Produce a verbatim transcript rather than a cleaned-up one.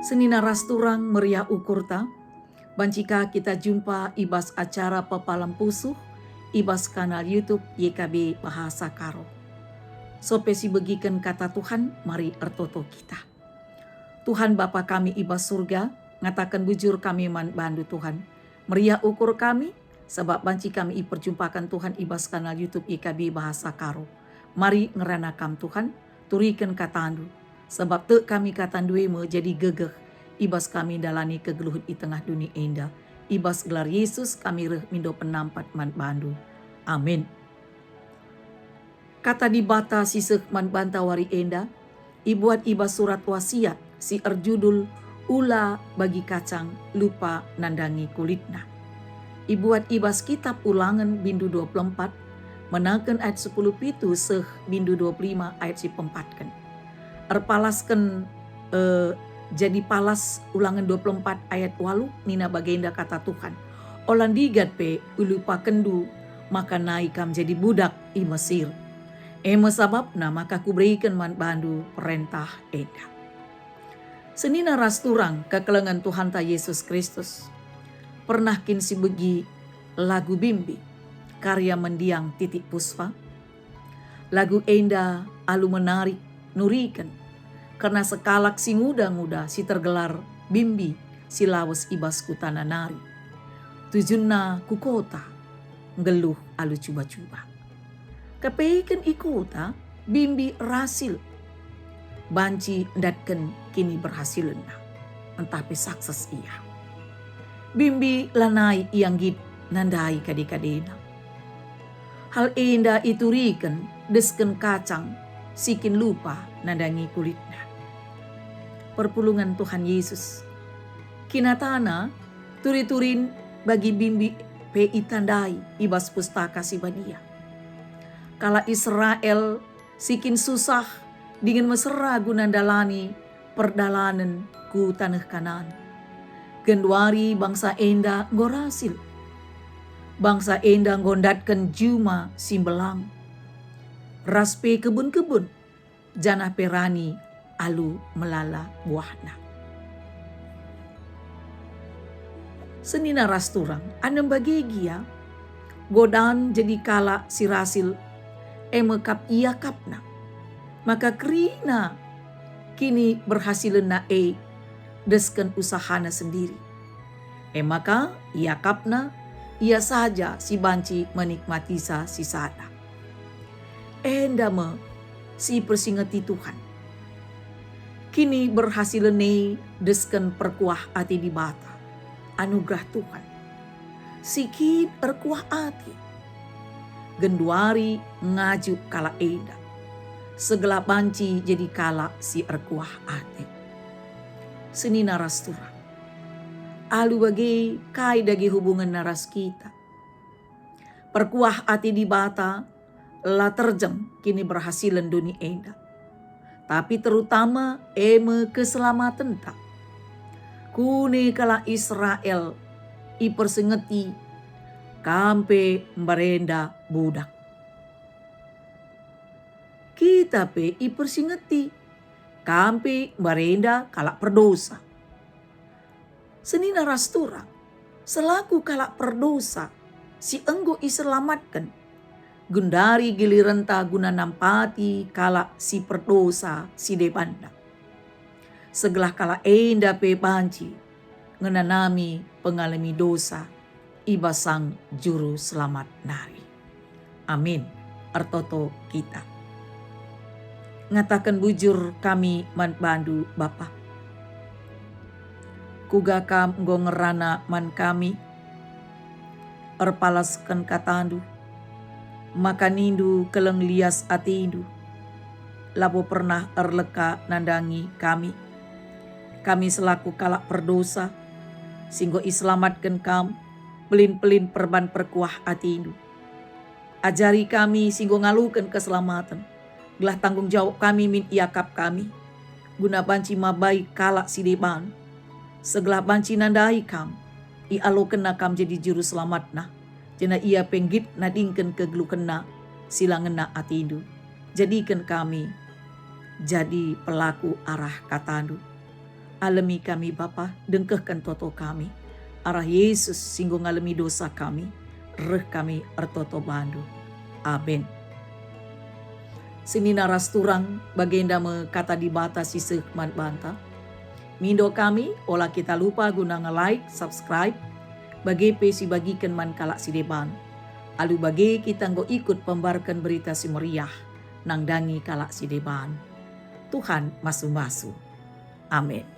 Senina ras turang, meriah ukurta, banci ka kita jumpa i bas acara Pepalem Pusuh i bas kanal YouTube Y K B Bahasa Karo. Sope sibegiken Kata Tuhan, mari ertoto kita. Tuhan Bapa kami i bas Surga, ngataken bujur kami man bandu, Tuhan. Meriah ukur kami, sabap banci kami iperjumpaken Tuhan i bas kanal YouTube Y K B Bahasa Karo. Mari ngerana Kam, Tuhan, turiken katandu, sabap tek kami katandu e me jadi gegeh i bas kami ndalani kegeluhen i tengah doni enda. I bas gelar Yesus kami reh mindo penampat man bandu. Amin. Kata Dibata si seh man banta wari enda ibuat i bas surat wasiat si erjudul Ula Bagi Kacang Lupa Nandangi Kulitna. Ibuat i bas kitap Ulangen bindu dua puluh empat, menaken ayat sepuluh pitu seh bindu dua puluh lima ayat si pempatken. Erpalasken, eh, jadi palas Ulangen dua puluh empat ayat waluh, nina bagenda Kata Tuhan, "Ola ndigat pe ilupakenndu maka nai kam jadi budak i Mesir. E me sabapna maka Kubereken man bandu perentah enda." Senina ras turang kekelengen Tuhanta Yesus Kristus, pernah kin sibegi lagu Bimbi, karya mendiang Titik Puspa? Lagu enda alu menarik nuriken kerna sekalak si nguda-nguda si tergelar Bimbi si lawes i bas kutana nari. Tujunna ku kota, nggeluh alu cuba-cuba. Kepeken i kota, Bimbi rasil, banci ndatken kiniberhasilenna, ntah pe sukses ia. Bimbi lanai ia nggit nandai kade-kadena. Hal enda ituriken desken kacang si kin lupa nandangi kulitna. Perpulungen Tuhan Yesus. Kinatana, turi-turin bagi Bimbi pe itandai i bas Pustaka Si Badia. Kalak Israel si kin susah dingen mesera guna ndalani perdalanen ku taneh Kanaan. Genduari bangsa enda enggo rasil. Bangsa enda enggo ndatken juma si mbelang, ras pe kebun-kebun, janah pe rani alu melala buahna. Senina ras turang, anem bage gia, godan jadi kalak si rasil, e me kap iakapna, maka kerina kiniberhasilenna e desken usahana sendiri. E maka iakapna, ia saja si banci menikmatisa si sada. Enda me si ipersingeti Tuhan. Kiniberhasilen e desken perkuah ate Dibata, anugerah Tuhan. Si kin erkuah ate. Genduari ngaju kalak enda, segelah banci jadi kalak si erkuah ate. Senina ras turang. Alu bage kai dage hubungenna ras kita? Perkuah ate Dibata la terjeng kiniberhasilen doni enda, tapi terutama e me keselamatenta. Kune kalak Israel ipersingeti, "Kam pe mbarenda budak." Kita pe ipersingeti, "Kam pe mbarenda kalak perdosa." Senina ras turang, selaku kalak perdosa si enggo iselamatken, gundari gilirenta guna nampati kalak si perdosa si debanna. Segelah kalak enda pe banci ngenanami pengalemi dosa i bas Sang Juru Selamat nari. Amin. Ertoto kita. Ngataken bujur kami man bandu, Bapa. Kuga Kam enggo ngerana man kami, erpalasken katandu, maka nindu keleng lias atendu, labo pernah erleka nandangi kami. Kami selaku kalak perdosa, si enggo iselamatken Kam, pelin-pelin perban perkuah atendu. Ajari kami si enggo ngaloken keselamaten, gelah tanggung jawab kami min iakap kami, guna banci mabai kalak si deban, segelah banci nandai Kam, ialokenna Kam jadi Juru Selamatna, janah ia pe nggit nadingken kegeluhenna si la ngena atendu. Jadiken kami jadi pelaku arah katandu. Alemi kami Bapa, dengkehken toto kami. Arah Yesus si enggo ngalemi dosa kami, reh kami ertoto bandu. Amen. Senina ras turang, bagenda me kata Dibata si seh man banta. Mindo kami, ola kita lupa guna nge-like, subscribe, bage pe sibagiken man kalak si deban. Alu bage kita enggo ikut pembarken Berita Si Meriah, nandangi kalak si deban. Tuhan masu-masu. Amin.